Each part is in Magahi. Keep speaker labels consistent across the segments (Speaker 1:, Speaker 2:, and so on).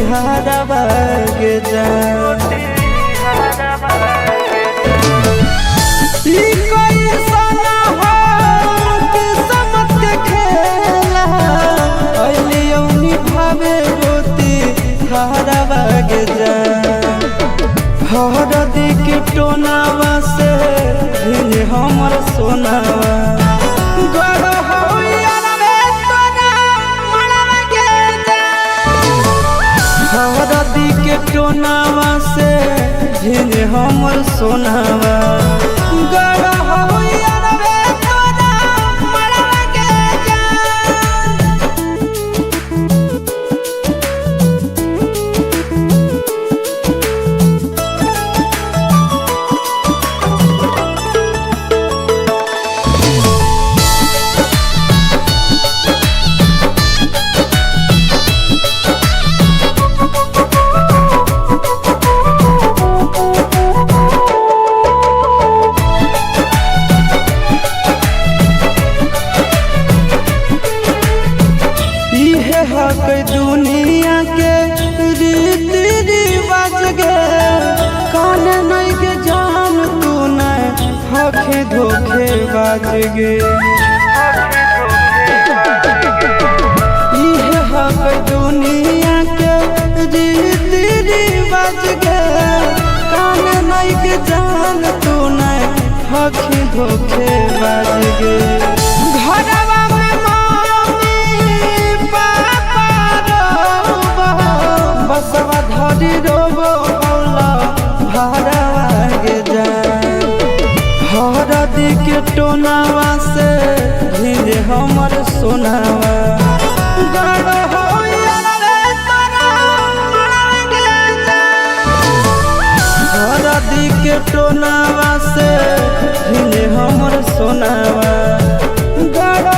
Speaker 1: हारवा के जान। ई कैसन हो किस्मत के खेला, अइलियौ निभावे गोती हारवा के जान। हरदी के टोनावा से भिन हमर सोनावा, गढ़ हरदी के टोनावा से भिन हमर सोनावा, गढ़ हक दुनिया के रीति रिवाज गे, कान नहीं के जान तू नहीं हके धोखे बाज गे। इहे हक दुनिया के रीति रिवाज गे, कान नहीं के जान तू नहीं हके धोखे बाज गे। घरवा में बसवा धरी रोबो औला भारवा गे जान। हरदी के टोनावा से भिज हमर सोनावा, गढ़ हरदी के टोनावा से भिज हमर सोनावा, गढ़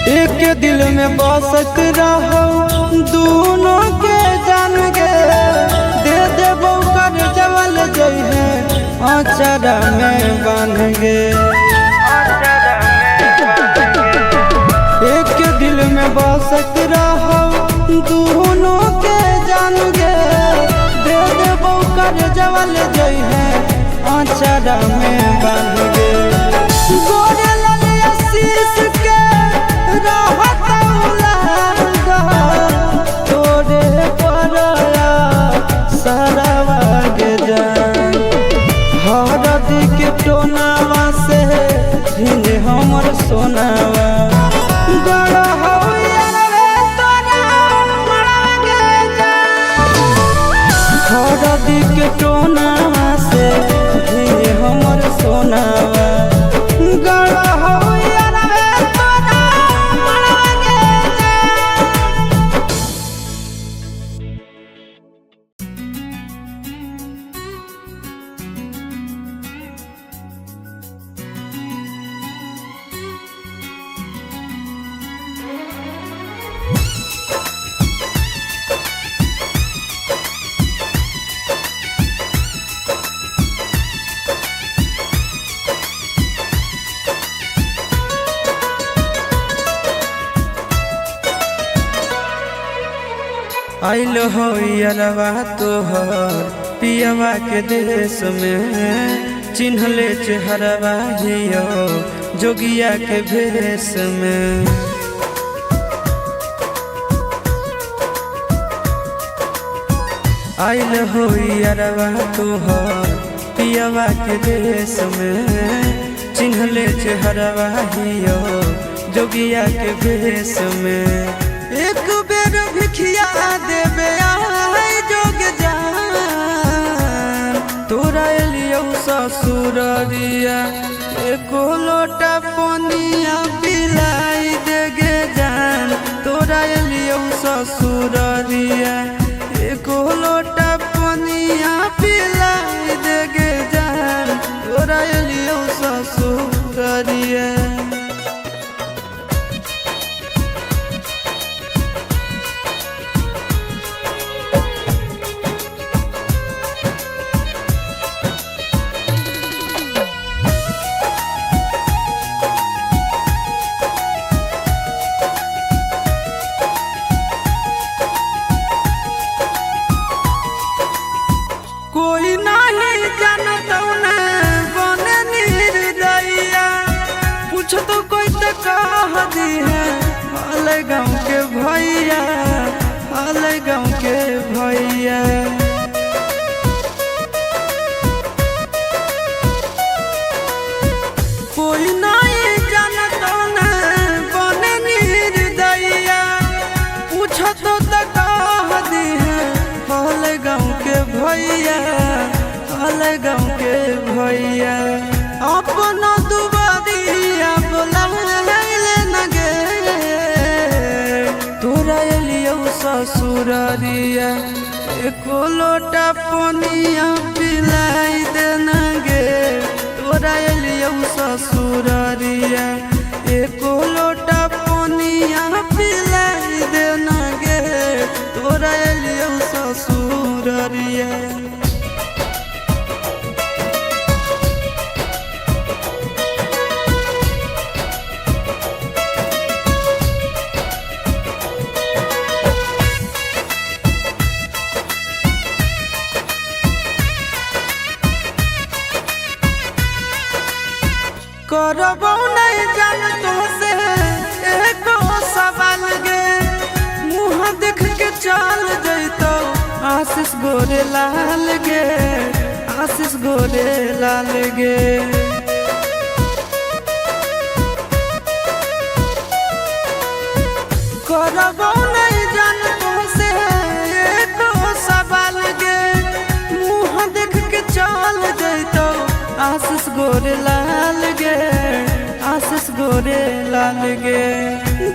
Speaker 1: एक दिल में बसत रहो दोनों के जान गे, दे देबो कर जवल जइहे अचरा में बांध गे। एक दिल में बसत रहो दोनों के जान गे, दे देबो कर जवल जइहे अचरा में बांध गे। गोरे लाल आशीष के तोरे परया सरवा गे जान। हरदी के टोनावा से भिन हमर सोनावा, गढ़ हरदी के टोनावा से भिन हमर सोनावा, गढ़ आइल हो अरवा तोहर पियवा के देश में, चिन्हले चेहरवा हियो जोगिया के भेष में। आइल हो अरवा तोहर पियवा के देश में, चिन्हले चेहरवा हियो जोगिया के भेष में। एक बेर भिखिया देवे आई जोग जान, तोरा एलियौ ससुररिया एको लोटा पनिया पिलाई देगे जान, तोरा एलियौ ससुररिया एको लोटा गाँव के भैया, अले गाँव के भैया। अपना दुबारिया बोला न गे, तोरा एलियौ ससुररिया एको लोटा पनिया पिलाई देना गे। तोरा एलियौ ससुररिया एको लोटा पनिया पिलाई देना गे, तोरा एलियौ ससुररिया। करबौ नहीं जान तुमसे एको सवाल गे, मुँह देख के चल जैतो आशीष गोरे लाल गे, आशीष गोरे लाल गे। करबौ नहीं जान तुमसे एको सवाल गे, मुँह देख के चल जैतो आशीष गोरे लाल गे, आशीष गोरे लाल गे।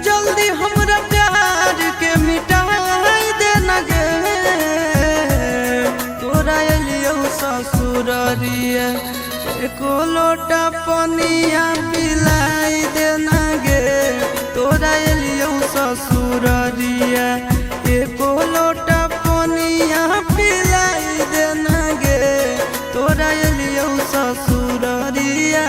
Speaker 1: जल्दी हमरा प्यार के मिटाई देना गे, तोरा एलियौ ससुररिया एको लोटा पनिया पिलाई देना गे। तोरा एलियौ ससुररिया एको लोटा पनिया पिलाई देना गे, तोरा एलियौ ससुररिया।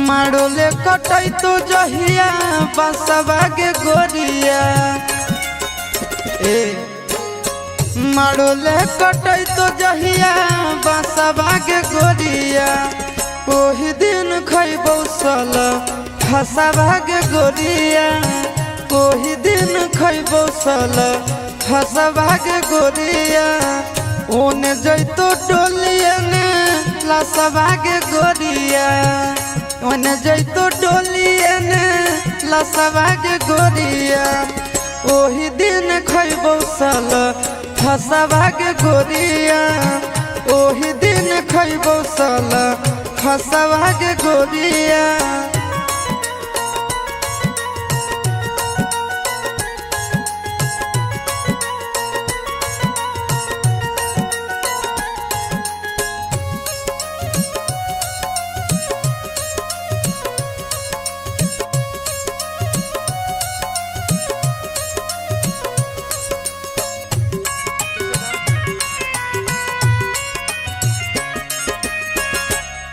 Speaker 1: मारोले कटै तो जहिया बसवा के गोरिया, ए मारोले कटै तो जहिया बसवा के गोरिया, ओही दिन खैबौ सल फसवा के गोरिया, ओही दिन खैबौ सल फसवा के गोरिया। ओने जैतो डोलिया ने लसवा के गोरिया, ओने जैतो डोलिया ने लसवा के गोरिया, ओही दिन खैबौ सल फसवा के गोरिया, ओही दिन खैबौ सल फसवा के गोरिया।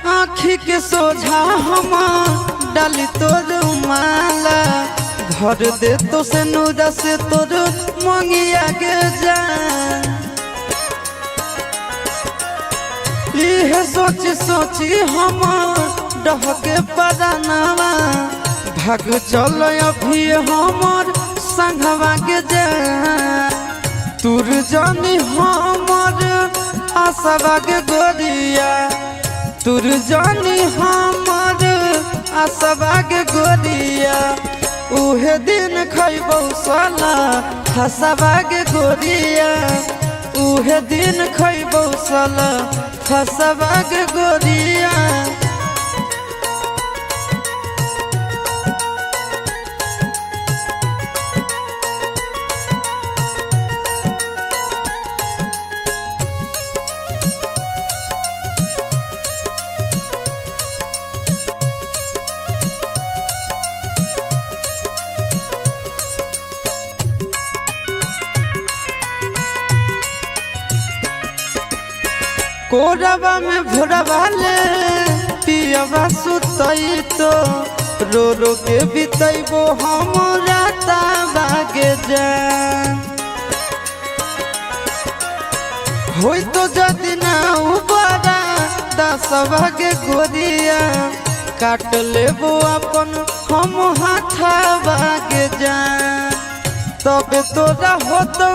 Speaker 1: आँखी के सोझा हम डाली तोर माला, घर दे तो से नूरा से तोर मंगिया के जा। इहे सोची सोची हम डहके परानावा, भाग चल अभी हमर संघवा के जा। तुर जानी हमर आशवा के गोरिया, तुर जानी हमर आशवा के गोरिया, उहे दिन खैबौ साला फसवा के गोरिया, उहे दिन खैबौ साला फसवा के गोरिया। कोरबा में भोरबा ले पियबा सुतई तो, रो रो के बितैबो हम राता बागे जा। होई तो जदि ना उबारा दसवा के गोरिया काट लेबो अपन हम हाथवा के जान। तबे तोरा होतो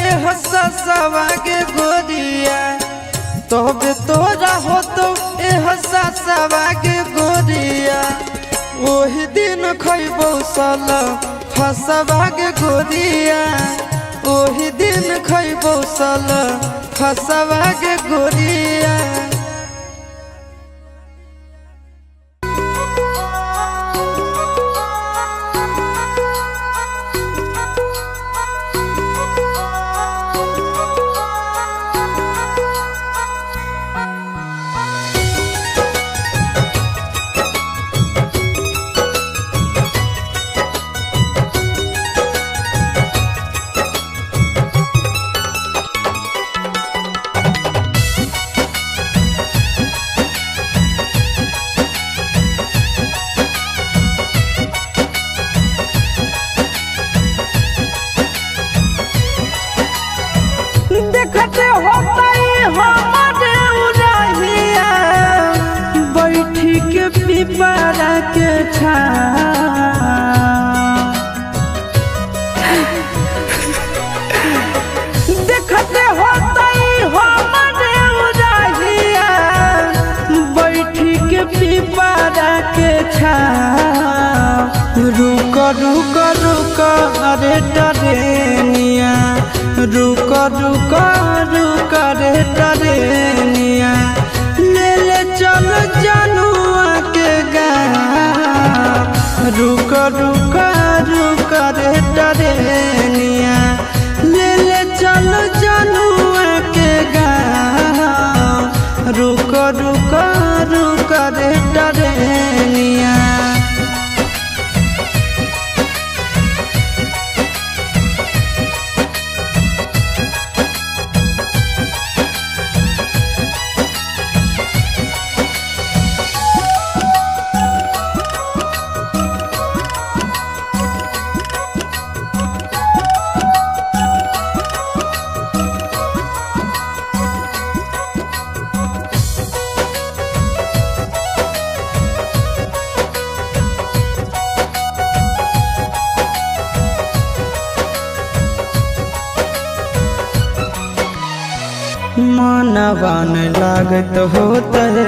Speaker 1: एह ससवा के गोरिया, तबे तोरा होतो एह ससवा के गोरिया। ओही दिन खैबो साला फसवा के गोरिया, ओही दिन खैबो साला फसवा के गोरिया। देखते होतई हमरे उरहिया बैठी के पिपरा के छां। देखते होतई हमरे उरहिया बैठी के पिपरा के छां। रुक रुक रुक अरे डरेनिया, रुक रुक रुक रे डरेनिया, ले ले चल जनुआ के गाँव। रुक रुक रुक रे डरेनिया, ले ले चल जनुआ के गाँव। रुक रुक रुक रे डरेनिया। मनवा न लागत होत है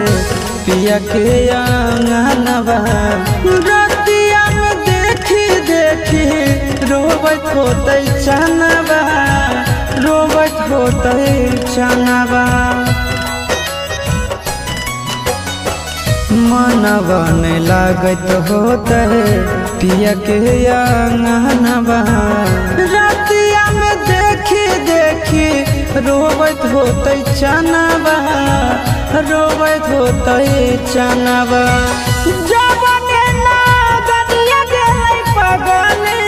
Speaker 1: पिया के आंगनवा, रतिया में देखी देखी रोबत होत चनवा, रोबत होत चनवा। मनवा न लागत होत है पिया के आंगनवा, रतिया में देखी देखी रोबत होतै चनवा, रोबत होतै चनवा। जबने नागरिया गेलै पगली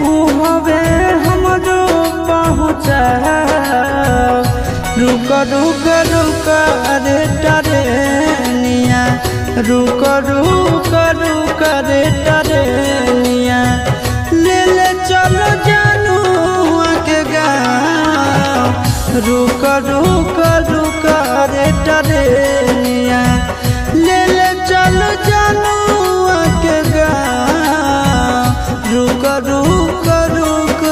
Speaker 1: उहवे हमरो पहुँचा। रुक रुक रुक रे डरेनिया, रुक रुक रुक रे डरेनिया, ले ले चलो जानू के गाँव। रुक रुक रुक रे डरेनिया, ले ले चलो जानू के गाँव। रुक रुक रुक।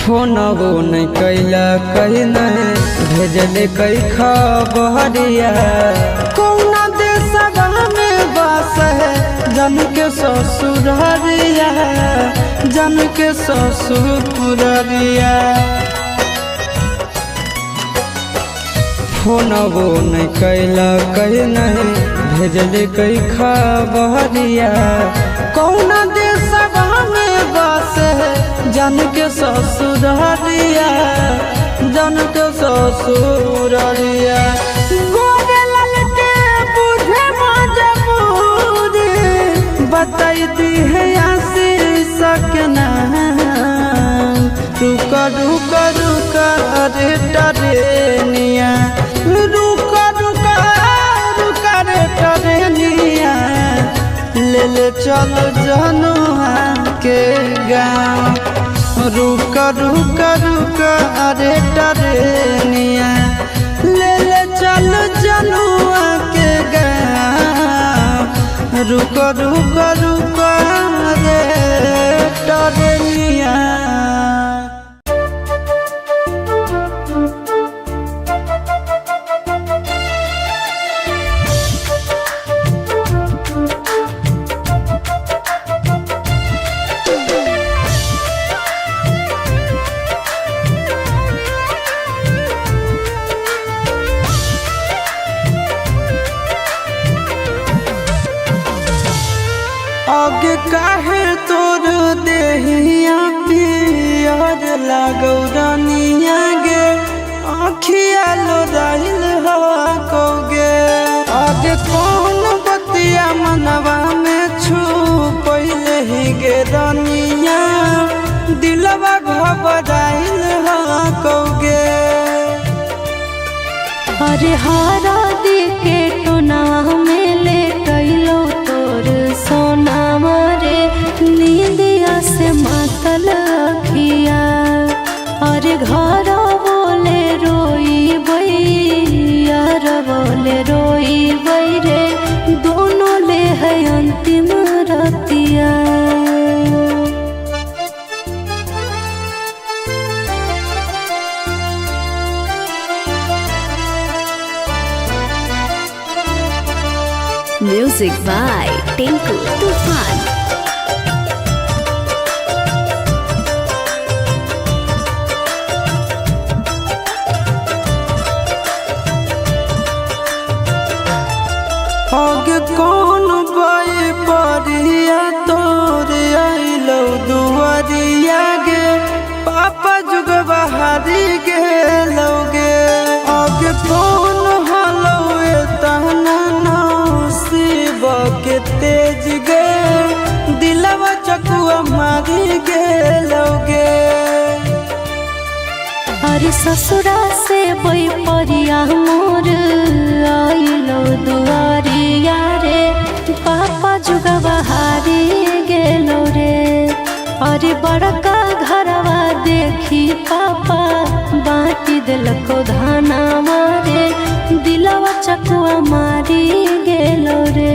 Speaker 1: फोनवो नहीं कैला कहीं नहीं भेजले कई खबरिया, कौना देशवा में बस है जन के ससुररिया, जन के ससुररिया। फोनवो नहीं कैला कहीं नहीं भेजल कई खबरिया। कौना देशवा में बस जन के ससुररिया, जन के ससुररिया। गोरे लाल के बुझे मजबूरी, बताई दी है आशीष के नाम। रुक रुक रुक रे टरेनिया, रुक रुक रुक रे टरेनिया, ले ले चलो जनुआ के गाँव। रुक रुक रुक रे टरेनिया, ले ले चलो जनुआ के गाँव। रुक रुक रुक रे टरेनिया। आगे काहे तोर देहिया पियर लागौ रानिया गे, आँखिया लोराइल हवा कौगे। आगे कौन बतिया मनवा में छुपैले ही गे रानिया, दिलवा घबराइल हवा कौगे।
Speaker 2: अरे हारा दी के टोना में ले कैलो तोर सोना मारे, नींदिया से मातल अखिया। अरे घर बोले रोई यार बोले रोई रे, दोनों ले है अंतिम Ratia.
Speaker 3: Music by Tinku Tufan.
Speaker 1: आगे कौन बाई परिया तोर आइलो दुआरिया गे, पापा जुग बहारी गेलो गे। आगे कौन हलो तना शिव के तेज गे, दिलवा चकुआ मारी गेलो गे।
Speaker 2: अरे ससुरा से बई परिया मोर आइलो दुआरिया रे, पापा जुगवा हारी गेलो रे। अरे बड़का घरवा देखी पापा बाटी दिलको धाना मारे, दिलवा चकुआ मारी गेलो रे।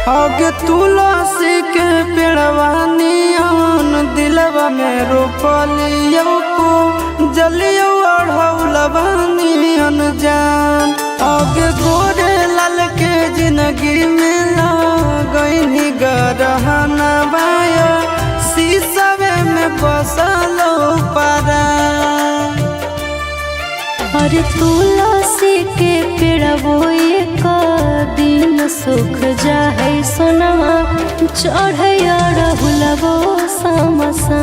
Speaker 1: आगे तुलसी के पेड़वा नियन दिलवा में रोपलियो को, जलियो अढ़ौलवा नियन जान। आगे गोरे लाल के जिंदगी में लगैनी गरहना बाया, शीशवे में बसलो पारा।
Speaker 2: अरे तुलसी के पेड़वो एक दिन सुख जाए सोनवा, चढ़े रहुलवो समसा।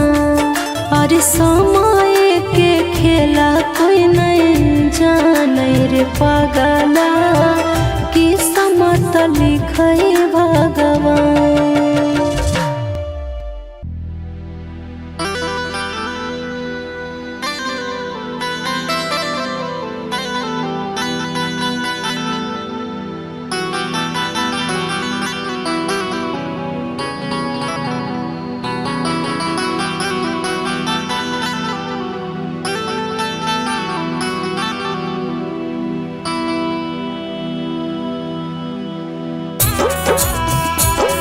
Speaker 2: अरे समय के खेला कोई नहीं जाने रे पगला, कि समत लिखे भगवान।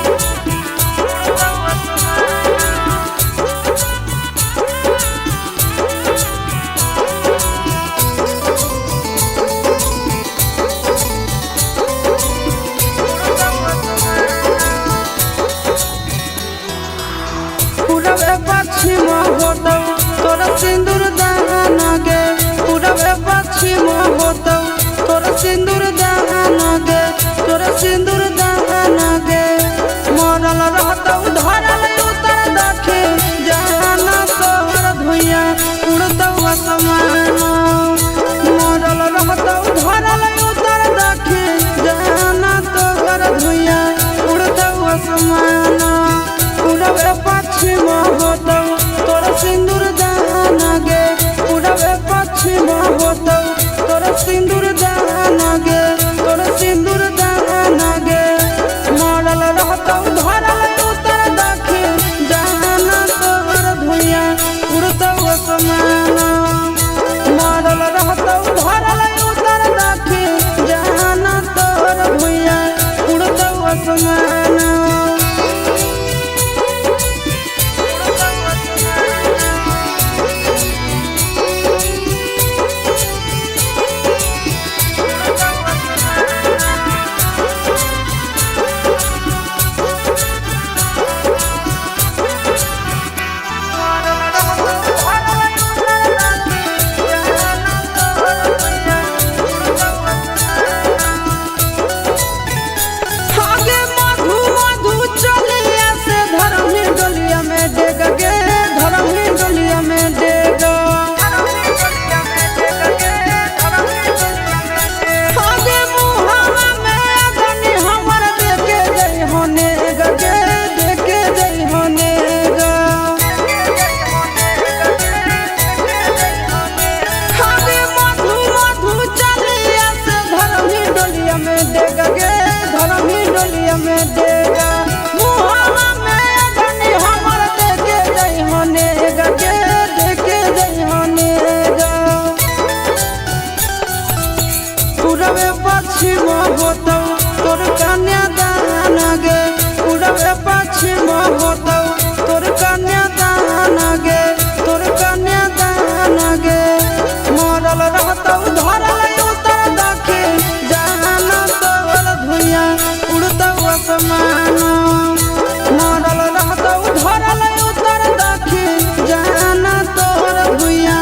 Speaker 3: Thank
Speaker 1: पश्चिम होतौ तोर सिंदूर दान गे। पूरबे पश्चिम होतौ तोर सिंदूर दान गे, तोर सिंदूर दान गे। मरल रहतौ धरल उतर दक्षिण जाना तोहर धुइया उड़तौ आसमान। मरल रहतौ धरल उतर दक्षिण जाना तोहर धुइया उड़तौ आसमान। पूरबे पश्चिम होतौ तोर सिंदूर दान गे। पूरबे पश्चिम होतौ तोर सिंदूर दान गे, तोर सिंदूर दान गे। मरल रहतौ धरल उतर दक्षिण जाना तोहर धुइया उड़तौ आसमान। मरल रहतौ धरल उतर दक्षिण जाना तोहर धुइया उड़तौ आसमान। आगे मधु मधु चलिया से धरमी डोलिया में डेग गे, धरमी डोलिया में डेग। आगे मुहावा में अगनी हमर देखे जई होने गे, देखे जई होने ग। आगे मधु मधु चलिया से धरमी डोलिया में डेग गे, धरमी डोलिया में डेग। मुहावा में अगनी हमर देखे जई होने गे, देखे जई होने ग। पूरबे पश्चिम होतौ तोर कन्या दान गे। पूरबे पश्चिम होतौ तोर कन्या दान गे, तोर कन्या दान गे। मरल रहतौ धरल उतर दक्षिण जाना तोहर धुइया उड़तौ आसमान। मरल रहतौ धरल उतर दक्षिण जाना तोहर धुइया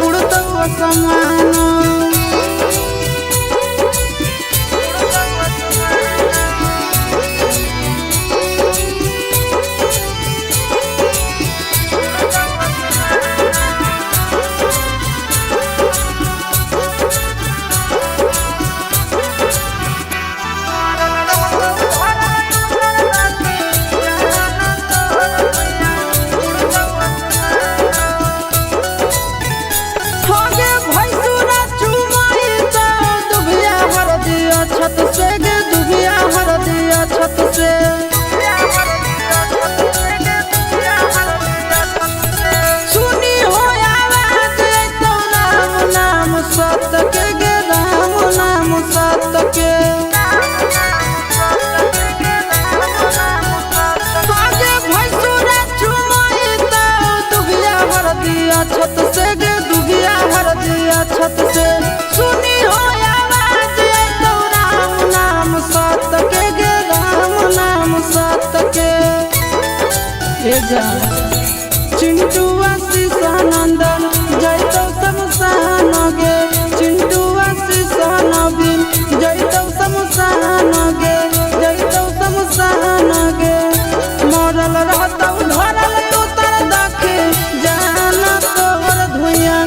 Speaker 1: उड़तौ आसमान। होगे भैंसुरा चुमाई तो दुभिया हर दिया छत से गे, दुभिया हर दिया छत से। सुनी हो आवाज तो राम नाम सत के गे, राम नाम सत के। आगे भैंसुरा चुमाई तो दुभिया हर दिया छत से गे, दुभिया हर दिया छत से। सुनी हो आवाज तो राम नाम सत के गे, राम नाम सत के। ए जा चिंटुआ सीसानंदन जैतौ शमशान गे। चिंटुआ सीसानबिन जैतौ शमशान गे, जैतौ शमशान गे। मरल रहतौ धरल उतर दक्षिण जाना तोहर धुइया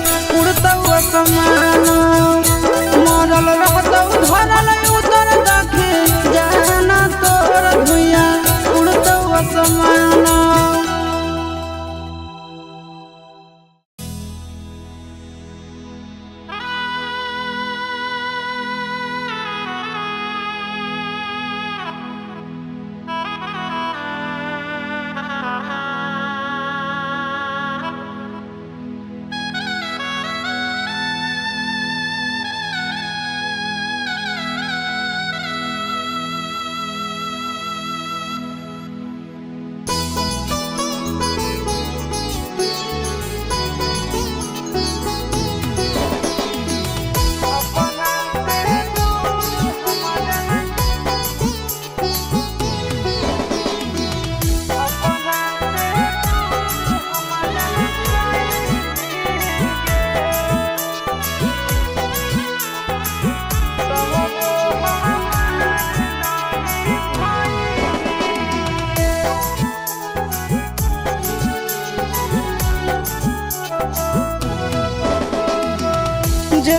Speaker 1: उड़तौ आसमान। मरल रहतौ धरल उतर दक्षिण जाना तोहर धुइया उड़तौ आसमान।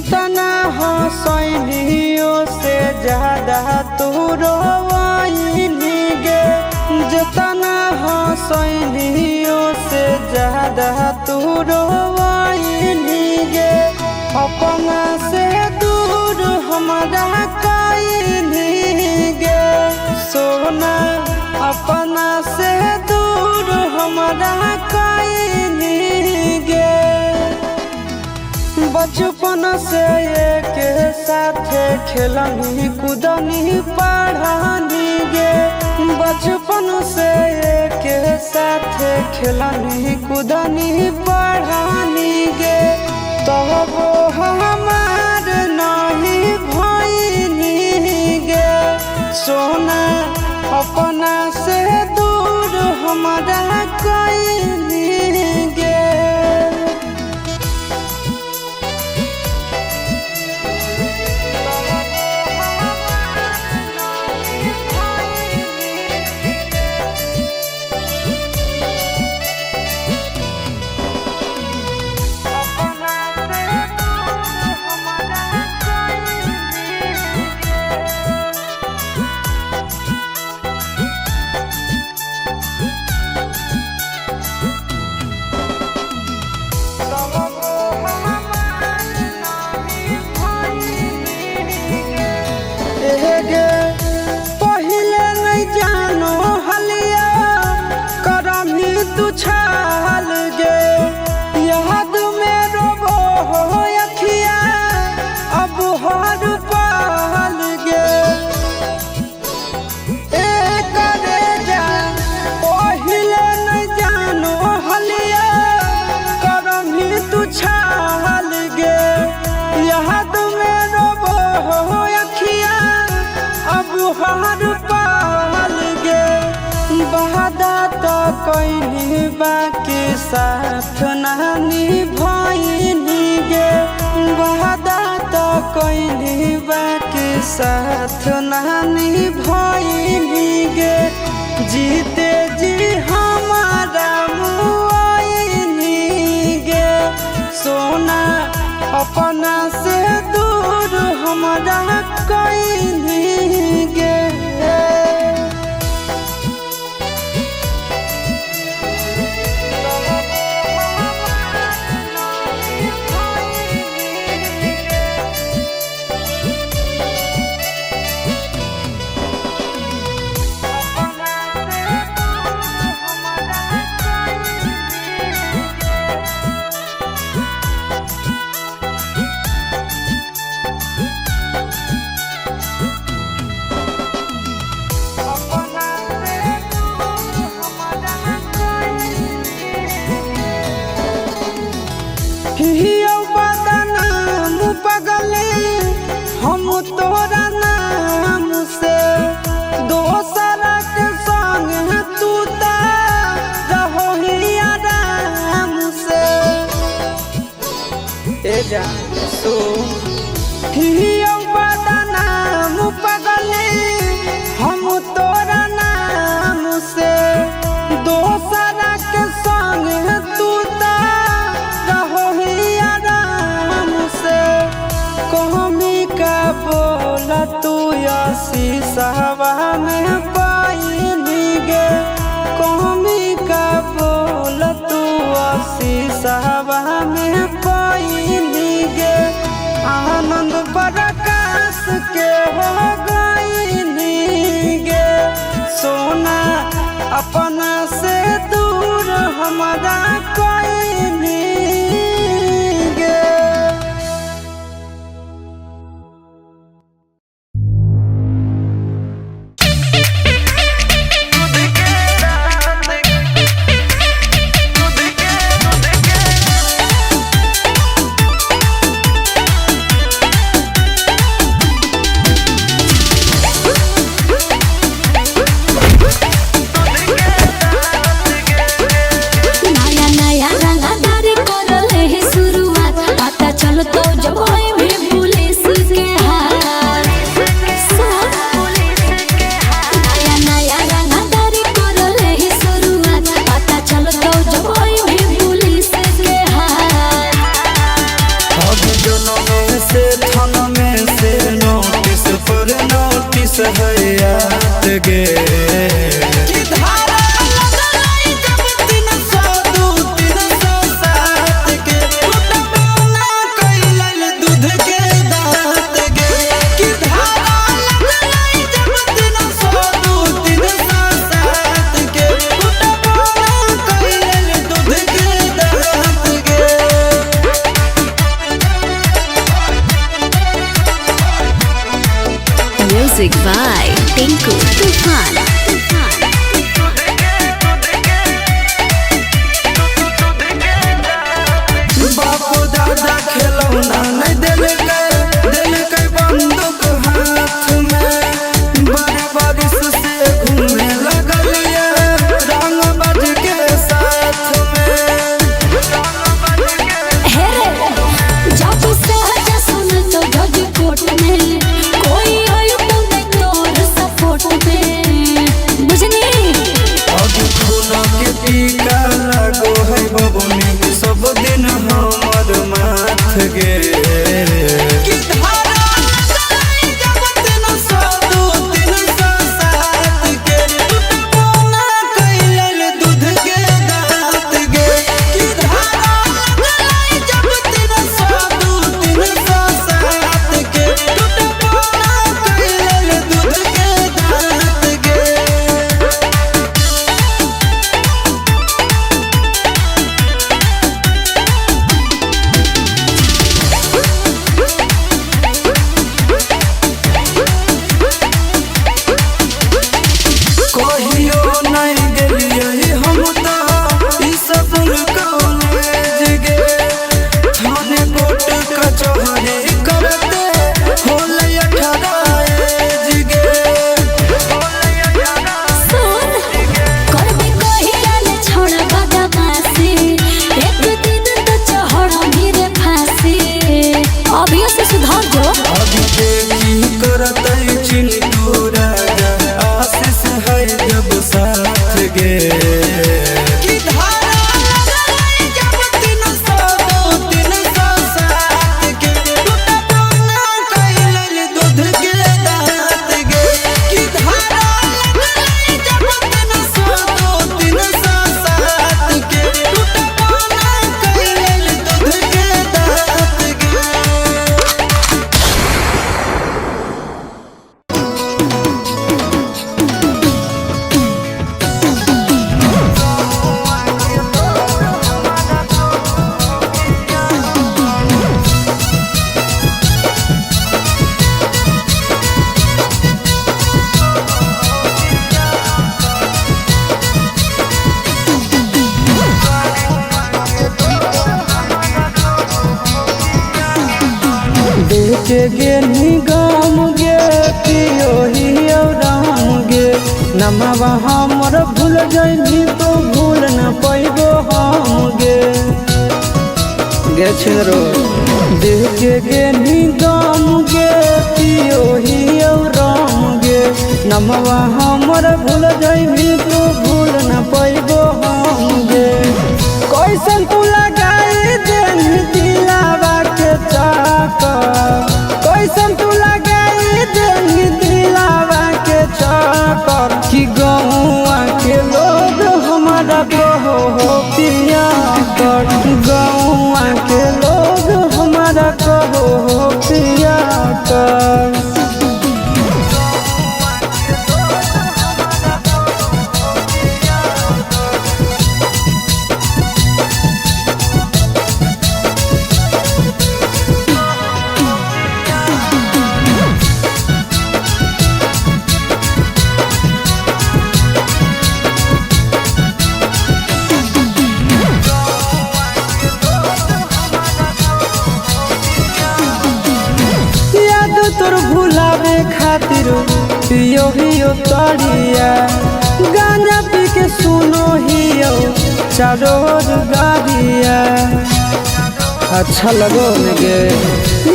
Speaker 1: जितना हंसैनियो से ज्यादा तू रोवैनी गे, जितना हंसैनियो से ज्यादा तू रोवैनी गे। अपना से दूर हमारा कैनी गे सोना, अपना से दूर हमारा कैनी गे। बचपन से एक साथे खेलनी कूदनी पढ़ानी गे, बचपन से एक साथे खेलनी कूदनी पढ़ानी गे। तब हमार नहीं भइनी गे सोना, अपना से दूर हमारा कैनी गे। पहिले नहीं जानो हलिया करमी तू छाल गे, याद में रोबो हो अखिया अब हर पाल गे। ए करे जा पहिले नहीं जानो हलिया करमी तू छाल गे, याद में रोबो हो अखिया अब हर पाल गे। वादा तो कैनी बाकी साथ नानी भइनी गे, वादा तो कैनी बाकी साथ नानी भइनी गे। जीते जी हमारा मुआइनी गे सोना, अपना से दूर हमारा कैनी गे। हम तोरा नाम से दोसरा के संग तू ता रहो ही आराम से। ए जा सो हियो बदनाम पगले हम तोरा नाम से दोसरा के संग तू ता रहो ही आराम से। कहमी का बोला तू शीशवा में पाइनी गे, कहमी का बोला तू शीशवा में पाइनी गे। आनंद प्रकाश के हो गइनी गे सोना, अपना से दूर हमारा कैनी गे।
Speaker 3: नया Music by Tinku Tufan.
Speaker 1: बापू दादा खिलौना नहीं देलकै, देलकै बंदूक हाथ में। बड़े बारिश से घूमे लगलिए रंग बज के साथ में।
Speaker 2: हे रे, जब से हजा सुन तो जज कोर्ट में कोई आयु तो नहीं तोर सपोर्ट में, बुझनी।
Speaker 1: अब खून के टीका लगो है बबुनी, सब दिन हमर माथ गे। कि धारा लगाई जब 302 307 के, टूटबो ना कैलल दूध के दांत गे। कि धारा लगाई जब 302 307 के, टूटबो ना कैलल दूध के दांत गे। कहियो नहीं गेलियै हम तऽ ई सफल कॉलेज गे। थाने कोर्ट कचहरी करते होलै 18 एज गे।
Speaker 2: सुन करबे कहिया ले छोड़ा बदमाशी, एक दिन तो चढ़ मेरे फांसी, अभियो से सुधर जो।
Speaker 1: अभी देखी करतै चिंटू राजा, आशीष है जब साथ गे। कि धारा लगाई जब 302 307 के, टूटबो ना कैलल दूध के दांत गे। कि धारा लगाई जब 302 307 के, टूटबो ना कैलल दूध के दांत गे। देख गे निगम गे पियो हियो राम गे, नमवा हमर भूल जइबी तो भूल न पैबो हम गे। गे छिनरो देख गे निगम गे पियो हियो राम गे, नमवा हमर भूल जइबी तो भूल न पैबो हम गे। कैसन तू लगाई देनी दिलावा के चक्कर, कैसन तू लगाई देनी दिलावा के चक्कर, कि गौआ के लोग हमारा कहो हो पिया कर, गौआ के लोग हमारा कहो हो पिया कर। याद तोर भुलावे खातिर पियो हियो तड़िया, गांजा पी के सुनो हियो चारों ओर गाड़िया। अच्छा लगो गे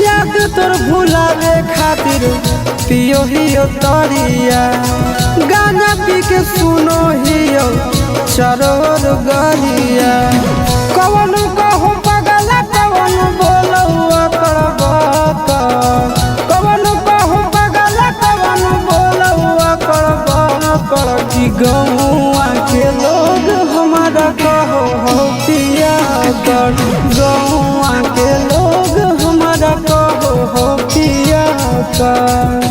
Speaker 1: याद तोर भुलावे खातिर पियो हियो तड़िया, गांजा पी के सुनो हियो चारों ओर गाड़िया। कवन कहो पगला कवन बोलो कवन कहो पगला कवन बोलो कर, कि गौआ के लोग हमारा कहो हो पिया कर, गौआ के लोग हमारा कहो हो पिया कर।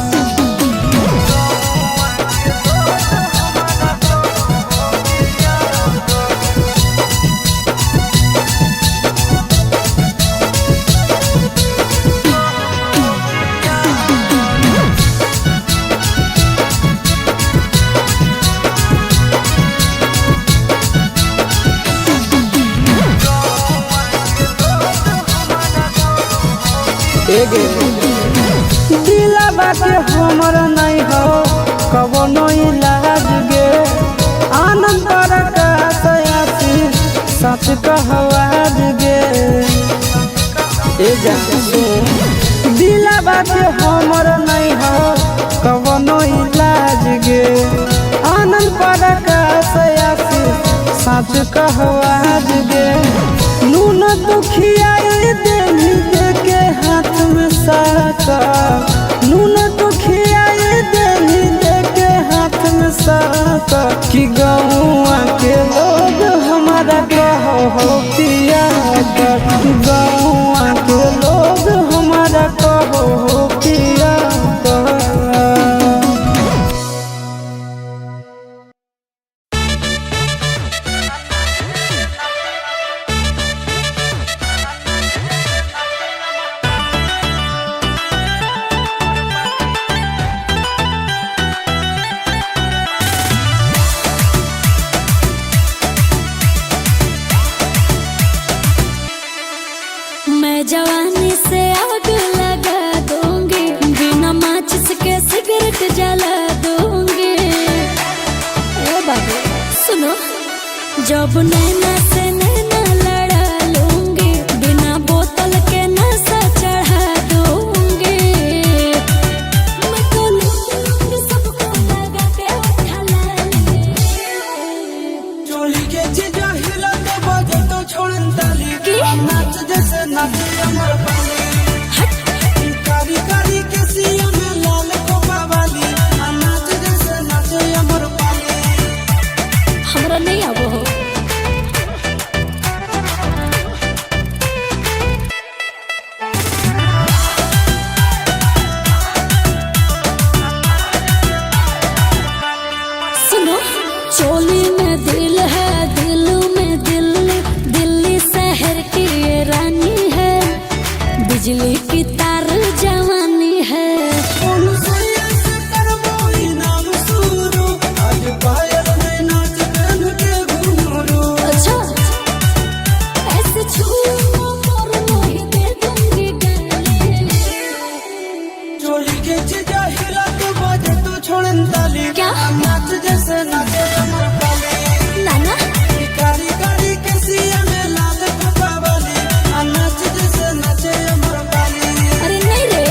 Speaker 1: एगे दिलवा के हमर नहीं हो कवनो इलाज गे। आनंद प्रकाश आशीष सच कहवाज गे। ए जा सुन, दिलवा के हमर नहीं हो कवनो इलाज गे। आनंद प्रकाश आशीष सच कहवाज गे। नून दुखियाई देनी दे के हाथ में साका। नून दुखियाई देनी दे के हाथ में साका। कि गौआ के लोग हमारा कहो हो पिया कर। गौआ के लोग हमारा कहो हो पिया कर।
Speaker 2: मैं जवानी से आग लगा दूंगी, बिना माचिस के सिगरेट जला दूंगी। ए बाबू सुनो, जब नैना से नैना लड़ा लूंगी, बिना बोतल के नशा चढ़ा दूंगी। मैं तो लूंगी सबको लगा के उठा लाली।
Speaker 1: चोली के चीजा हिला के बजे तो छोड़न ताली।
Speaker 2: की?
Speaker 1: नाच जैसे नाचे अमर पाली।
Speaker 2: हट
Speaker 1: कारी कारी के सिया में लाल कोपा वाली। नाच जैसे नाचे अमर पाली।
Speaker 2: हमरा नहीं आबो हो। सुनो, चोली में दिल है, दिल में दिल्ली, दिल्ली शहर की ये रानी है, बिजली की तार जवानी है।
Speaker 1: उन सोया से करबो इनाम सुरू। आज पायल में नाच पहन के घुंघरू।
Speaker 2: अच्छा, ऐसे छू मोर मोहि दे दूंगी गाली।
Speaker 1: चोली के चीजा हिला के बजे तो छोड़न ताली।
Speaker 2: क्या?
Speaker 1: नाच जैसे नाचे अमर पाली।
Speaker 2: नाना
Speaker 1: कारी कारी के सिया में लाल कोपा वाली। नाच जैसे नाचे अमर पाली।
Speaker 2: अरे नहीं रे।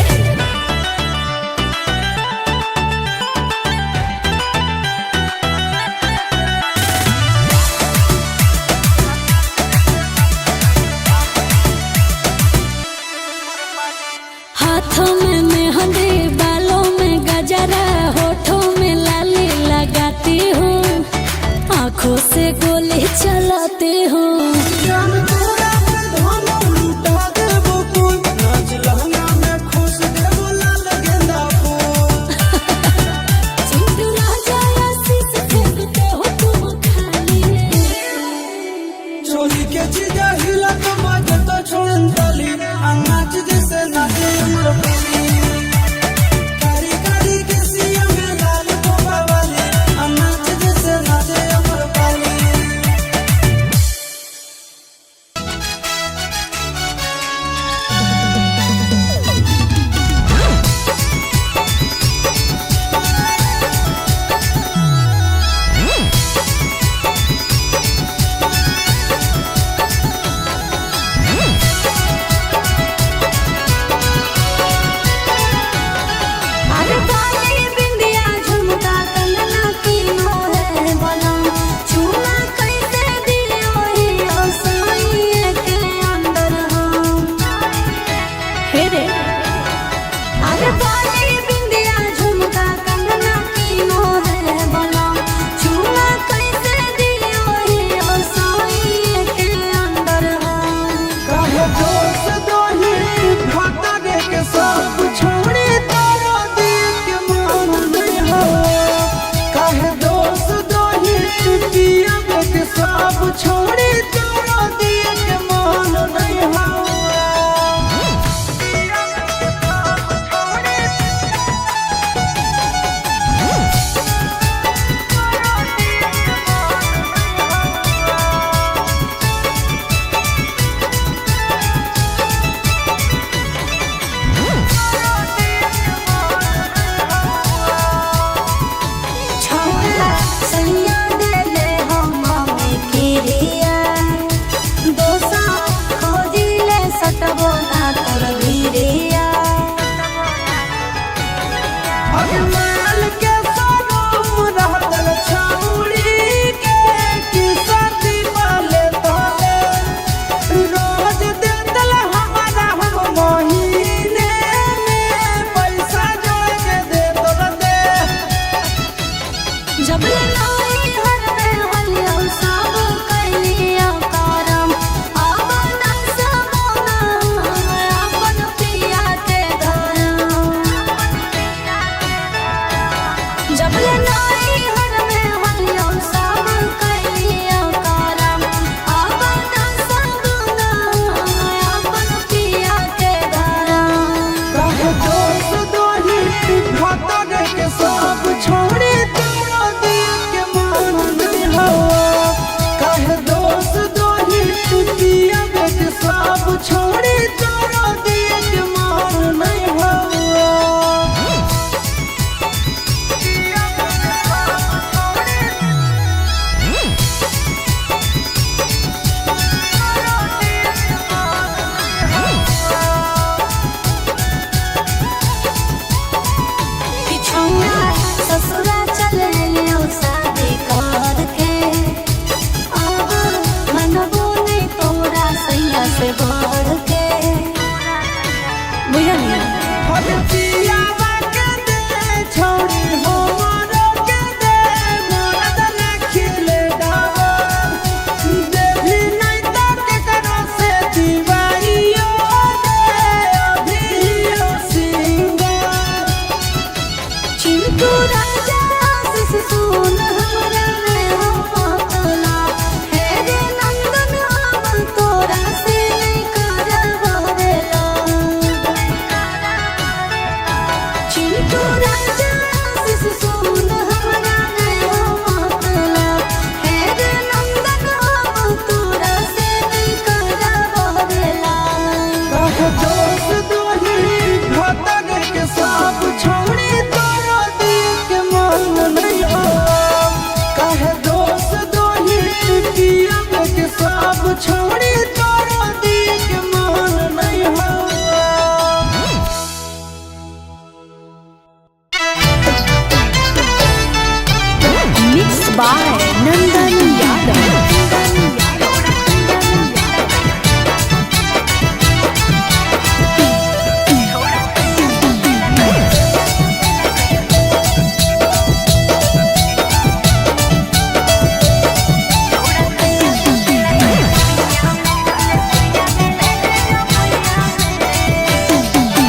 Speaker 2: हाथों में मेहंदी, बालों में गजरा, होठों में लाली लगाती हूँ, आँखों से गोली चलाती हूँ।
Speaker 1: जान तोरा पे धन लुटा देबो फूल। नाच लहंगा में खुश देबो लाल गेंदा फूल।
Speaker 2: चिंटू राजा आशीष फेंकते हो तुम खाली।
Speaker 1: चोली के चीजा हिला तो बाजे तो छोड़न ताली। नाच जैसे नाचे अमर पाली। कारी कारी के सिया में लाल कोपा वाली। नाच जैसे नाचे अमर पाली।
Speaker 2: ओ
Speaker 1: छोड़ी तोरो दिए के मान नहीं हो।
Speaker 2: ससुरा चले लियो शादी कर के, अब मनबो नहीं तोरा सैया से बढ़ के। बुझलिया
Speaker 1: हर पियावा के दे छोड़ी हो मारो के दे मरद रखिले डावर देवी नहीं तो के करो से दीवारियो दे अभियो सिंगार।
Speaker 2: चिंटू राजा आशीष सुन हमरा में हो पातला, हे रे नंदन हम तोरा से नहीं करबरेला। चिंटू राजा आशीष सुन हमरा में हो पातला, हे रे नंदन हम तोरा से नहीं करबरेला।
Speaker 1: कहो दोस्त दोही भतर के साथ छोड़ी तोरो दिए के मान नहीं हो। कहे दोस्त दोही पिया के साथ छोड़ी तोरो दिए के मान नहीं हो।
Speaker 3: Mix by Nandan Yadav.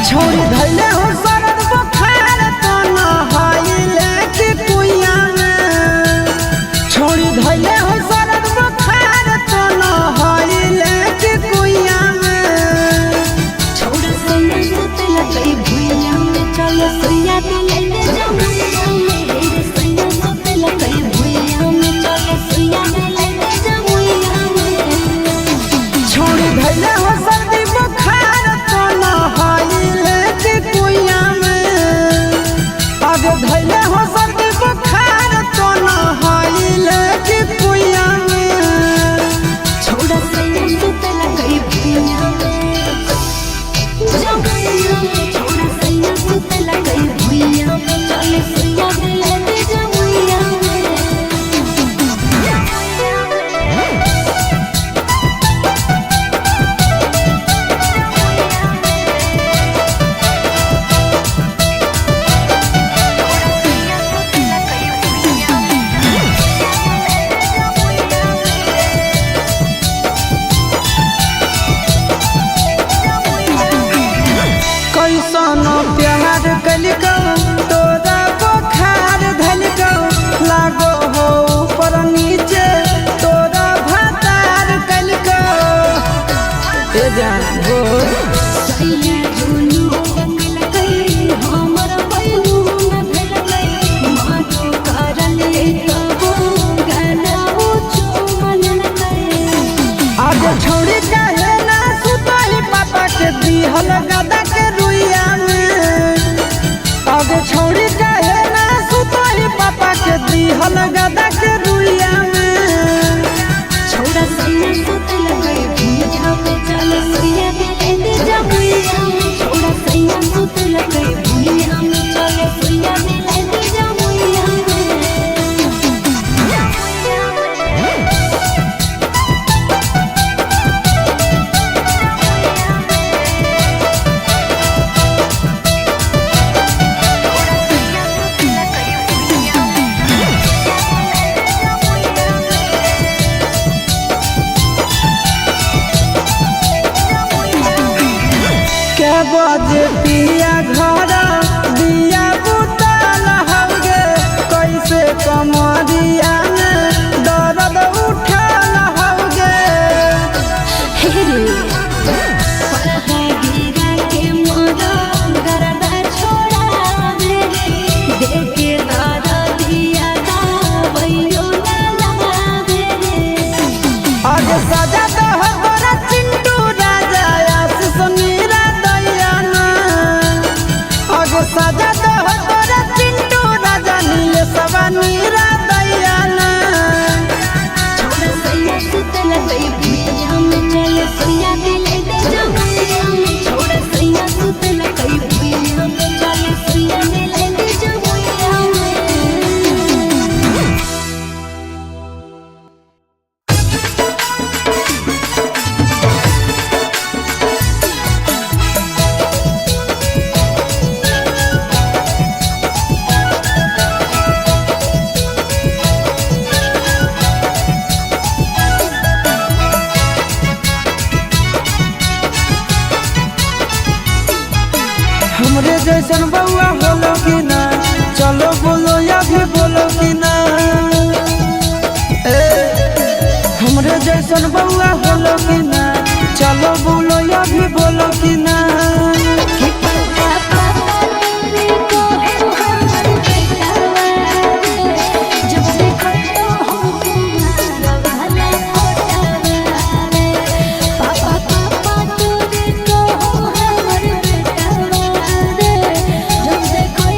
Speaker 1: छोड़ी धैले हो शरद बुखार तो नहाइले कि कुइया में। छोड़ी धैले हो शरद बुखार तो नहाइले कि कुइया में।
Speaker 2: छोड़ा सैया सुतला कई भुइया में, चल सैया दिले जमुइया में। हे सैया सुतला कई भुइया में, चल सैया दिले जमुइया में।
Speaker 1: छोड़ी धैले हो सर्दी बुखार तो नहाइले कि कुइया में। आगे धैले हो सर्दी बुखार तो नहाइले कि कुइया में।
Speaker 2: छोड़ा सैया सुतला कई भुइया में, जमुइया में। छोड़ा सैया सुतला कई भुइया में, चल सैया दिले जमुइया में।
Speaker 1: कैसन प्यार कलिकौ तोरा बुखार धलिकौ, लागो हो ऊपर नीचे तोरा भातार कलिकौ। ए जान हो
Speaker 2: सैया दुनू बकलकै, हमर बैलू न भेलकै, माटो करले तबो गलाओ चुमलकै।
Speaker 1: आज छोड़ी काहे ना सुतही पापा के दिहल गदा के रुइया में। आज छोड़ी काहे ना सुतही पापा के दिहल गदा के रुइया में।
Speaker 2: छोड़ा सैया सुतलकै भुइया में, चल सैया दिले जमुइया में। छोड़ा सैया सुतलकै भुइया में, चल सैया दिले जमुइया में।
Speaker 1: के बजे पिया घर दिया बुतल हौगे, कैसे कमरिया में दर्द उठल हौगे।
Speaker 2: हे रे पलका गिरा के मोरा गरदा छोड़ावे रे, देखे दादा दिया दावैयो ना लावे रे।
Speaker 1: आज सजा दह तोरा चिंटू राजा जैसन बउआ होलो कि ना, चलो बोलो या भी बोलो कि ना। ए, हमरे जैसन बउआ होलो कि ना, चलो बोलो या भी बोलो कि ना।
Speaker 2: कि पापा पापा तोरे को हमर बेटावा रे, जब देखो तो हम तुम्हारा वाला फोटावा रे। पापा पापा तोरे को हमर बेटावा रे, जब देखो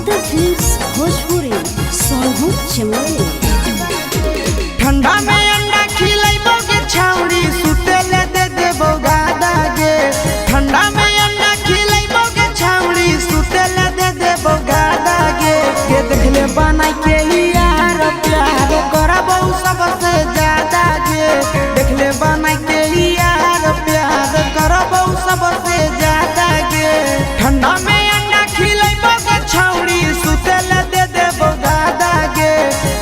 Speaker 2: Nandan films Bhojpuri, Sonu Chamoli.
Speaker 1: ठंडा में अंडा खिलैबो गे छौड़ी, सुते ले दे देबो गादा गे। ठंडा में अंडा खिलैबो गे छौड़ी, सुते ले दे देबो गादा गे। के देखले बनाई के यार प्यार करबो सबसे ज्यादा गे। देखले बनाई के यार प्यार करबो सबसे ज्यादा गे। ठंडा में अंडा खिलैबो गे छौड़ी, सुते ले दे देबो गादा गे।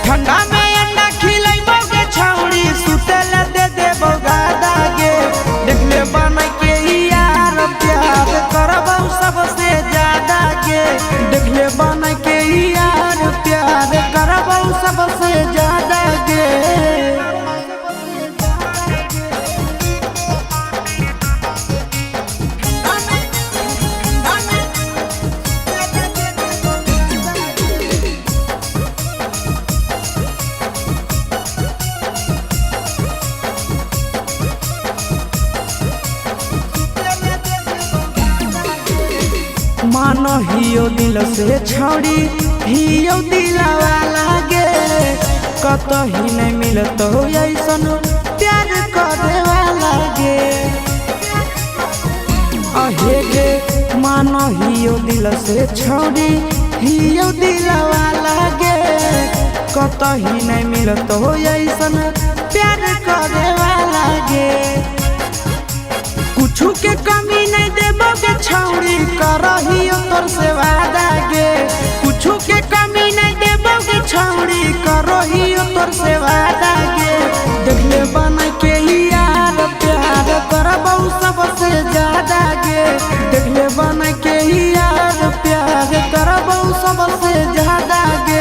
Speaker 1: ठंडा में अंडा खिलैबो गे छौड़ी, सुते ले दे देबो गादा गे। देखले बनाई के यार प्यार करबो सबसे ज्यादा गे। देखले बनाई के यार प्यार करबो सबसे ज्यादा गे। मानो हियो दिल से छौड़ी, हियो दिलवा लागे। कतही नहीं मिलत हो ऐसन प्यार करे वाला गे। अहे गे मानो हियो दिल से छौड़ी, हियो दिलवा लागे। कतही नहीं मिलत हो ऐसन प्यार करे वाला गे। कुछु के कमी नहीं देबो गे छौड़ी, करहियो तोर से वादा गे। कुछु के कमी नहीं देबो गे छौड़ी, करहियो तोर से वादा गे। देखले बना के यार प्यार करबो सबसे ज्यादा गे। देखले बना के यार प्यार करबो सबसे ज्यादा गे।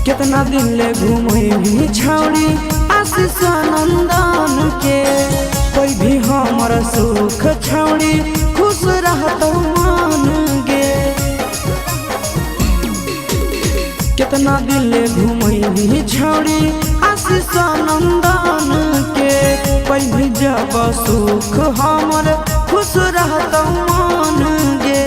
Speaker 1: कितना दिन ले घूमे छौड़ी आशीष नंदन के। कोई भी हमर सुख छौड़ी खुश रहत मन गे। कितना दिन ले घूमे छौड़ी आशीष नंदन के। कोई भी जब सुख हमर खुश रहत मन गे।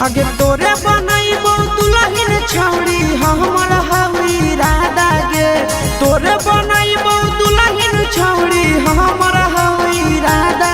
Speaker 1: आगे तोरे बनैबो दुल्हन छौड़ी, हमर हई राधा गे। तोरे बनैबो दुल्हन छौड़ी, हमर हई राधा